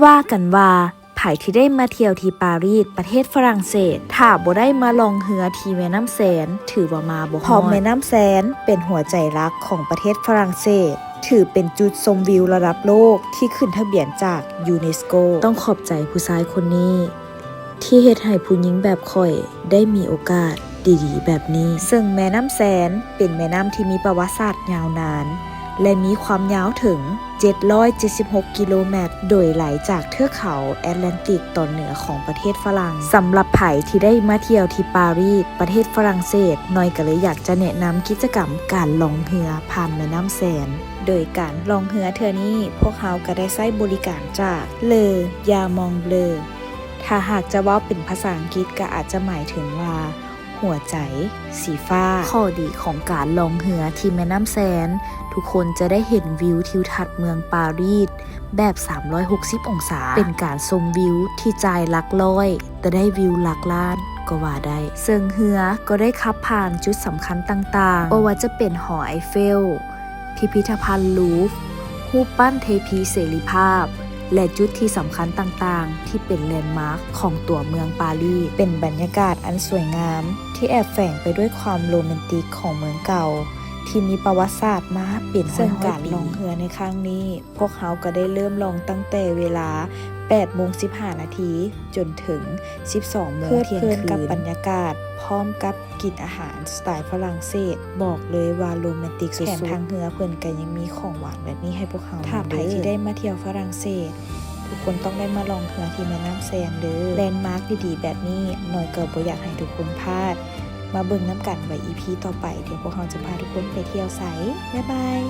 ວ່າກັນວ່າ ໃຜທີ່ໄດ້ມາທ່ຽວທີ່ປາຣີສ ປະເທດຝຣັ່ງເສດ ຖ້າບໍ່ໄດ້ມາລ່ອງເຮືອທີ່ແມ່ນ້ຳແຊນ ຖືວ່າມາບໍ່ຮອດ ເພາະແມ່ນ້ຳແຊນເປັນຫົວໃຈຫຼັກຂອງປະເທດຝຣັ່ງເສດ, ຖືເປັນຈຸດຊົມວິວລະດັບໂລກທີ່ຂຶ້ນທະບຽນຈາກຢູເນສໂກ. ຕ້ອງຂອບໃຈຜູ້ຊາຍຄົນນີ້ ທີ່ເຮັດໃຫ້ຜູ້ຍິງແບບຂ້ອຍໄດ້ມີໂອກາດດີໆແບບນີ້. ເຊິ່ງແມ່ນ້ຳແຊນເປັນແມ່ນ້ຳທີ່ມີປະຫວັດສາດຍາວນານ ແລະ ມີຄວາມຍາວເຖິງເຈັດຮ້ອຍເຈັດສິບຫົກກິໂລແມັດ ໂດຍໄຫຼຈາກເທືອກເຂົາແອັດແລນຕິກຕອນເໜືອຂອງປະເທດຝຣັ່ງ. ສຳລັບໃຜທີ່ໄດ້ມາທ່ຽວທີ່ປາຣີສ ປະເທດຝຣັ່ງເສດ, ນ້ອຍກໍເລີຍຢາກຈະແນະນຳກິດຈະກຳການລ່ອງເຮືອຜ່ານແມ່ນ້ຳແຊນ. ໂດຍການລ່ອງເຮືອເທື່ອນີ້ ພວກເຮົາກໍໄດ້ໃຊ້ບໍລິການຈາກ Le Diamant Bleu ຖ້າຫາກຈະເວົ້າເປັນພາສາອັງກິດກໍອາດຈະໝາຍເຖິງວ່າ ຫົວໃຈສີຟ້າ. ຂໍ້ດີຂອງການລ່ອງເຮືອທີ່ແມ່ນ້ຳແຊນ, ທຸກຄົນຈະໄດ້ເຫັນວິວທິວທັດເມືອງປາຣີສແບບສາມຮ້ອຍຫົກສິບອົງສາ, ເປັນການຊົມວິວທີ່ຈ່າຍຫຼັກຮ້ອຍ ແຕ່ໄດ້ວິວຫຼັກລ້ານກໍວ່າໄດ້. ເຊິ່ງເຮືອກໍໄດ້ຂັບຜ່ານຈຸດສຳຄັນຕ່າງໆ, ບໍ່ວ່າຈະເປັນຫໍໄອເຟລ, ພິພິທະພັນລູຟ, ຮູບປັ້ນເທພີເສລີພາບ ແລະ ຈຸດທີ່ສຳຄັນຕ່າງໆ ທີ່ເປັນແລນມາກຂອງຕົວເມືອງປາຣີ. ເປັນບັນຍາກາດອັນສວຍງາມ ທີ່ແອບແຝງໄປດ້ວຍຄວາມໂຣແມນຕິກຂອງເມືອງເກົ່າ ທີ່ມີປະຫວັດສາດມາເປັນຮ້ອຍໆປີ. ເຊິ່ງການລ່ອງເຮືອໃນຄັ້ງນີ້ ພວກເຮົາກໍໄດ້ເລີ່ມລ່ອງຕັ້ງແຕ່ເວລາແປດໂມງສິບຫ້ານາທີ ຈົນເຖິງສິບສອງໂມງທ່ຽງຄືນ. ເພີດເພີນກັບບັນຍາກາດ ພ້ອມກັບ ກິນອາຫານສະໄຕຝຣັ່ງເສດ, ບອກເລີຍວ່າໂຣແມນຕິກສຸດໆ. ແຖມທາງເຮືອເພິ່ນກໍຍັງມີຂອງຫວານແບບນີ້ໃຫ້ພວກເຮົານຳເດີ. ຖ້າໃຜທີ່ໄດ້ມາທ່ຽວຝຣັ່ງເສດ, ທຸກຄົນຕ້ອງໄດ້ມາລ່ອງເຮືອທີ່ແມ່ນ້ຳແຊນເດີ. ແລນມາກດີໆແບບນີ້, ນ້ອຍກໍບໍ່ຢາກໃຫ້ທຸກຄົນພາດ. ມາເບິ່ງນຳກັນວ່າອີພີຕໍ່ໄປ ທີ່ພວກເຮົາຈະພາທຸກຄົນໄປທ່ຽວໃສ. ບາຍບາຍ.